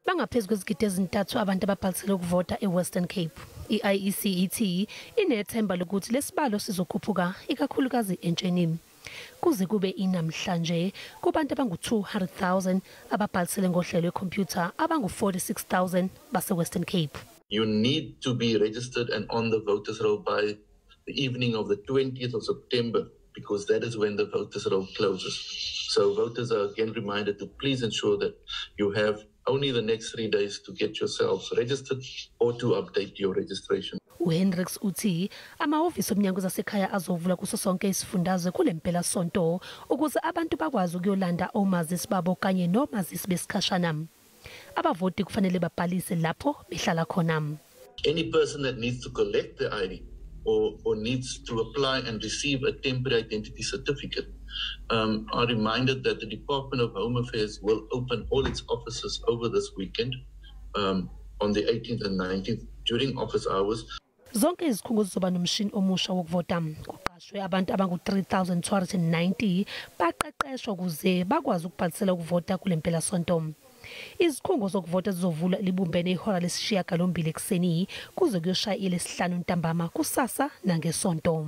Bangaphezu kwezigidi ezintathu abantu ababhalisele ukuvota eWestern Cape. I-IEC ithi inethemba lokuthi lesibalo sizokhuphuka, ikakhulukazi entsheni. Kuze kube inamhlanje, kubantu abangu-200,000 ababhalisele ngohlelo lwekhompyutha, abangu-46,000 base-Western Cape. You need to be registered and on the voters roll by the evening of the 20th of September, because that is when the voters roll closes. So voters are again reminded to please ensure that you have only the next 3 days to get yourselves registered or to update your registration. UHendricks uthi amahhovisi omnyango zasekhaya azovula kuso sonke isifundazwe kule mpelasonto ukuze abantu bakwazi ukuyolanda omazisi babo kanye nomazisi besikhashana. Abavoti kufanele babhalise lapho behlala khona. Any person that needs to collect the ID or needs to apply and receive a temporary identity certificate are reminded that the Department of Home Affairs will open all its offices over this weekend on the 18th and 19th during office hours. Zonke izikhungo zizoba nomshini omusha wokuvota. Kuqashwe abantu abangu-3290 baqeqeshwa ukuze bakwazi ukubhalisela ukuvota kule mpelasonto. Izikhungo zokuvota zizovula libumbene ihora lesishiyagalombili ekuseni kuze kuyoshaya ilesihlanu ntambama kusasa nangesonto.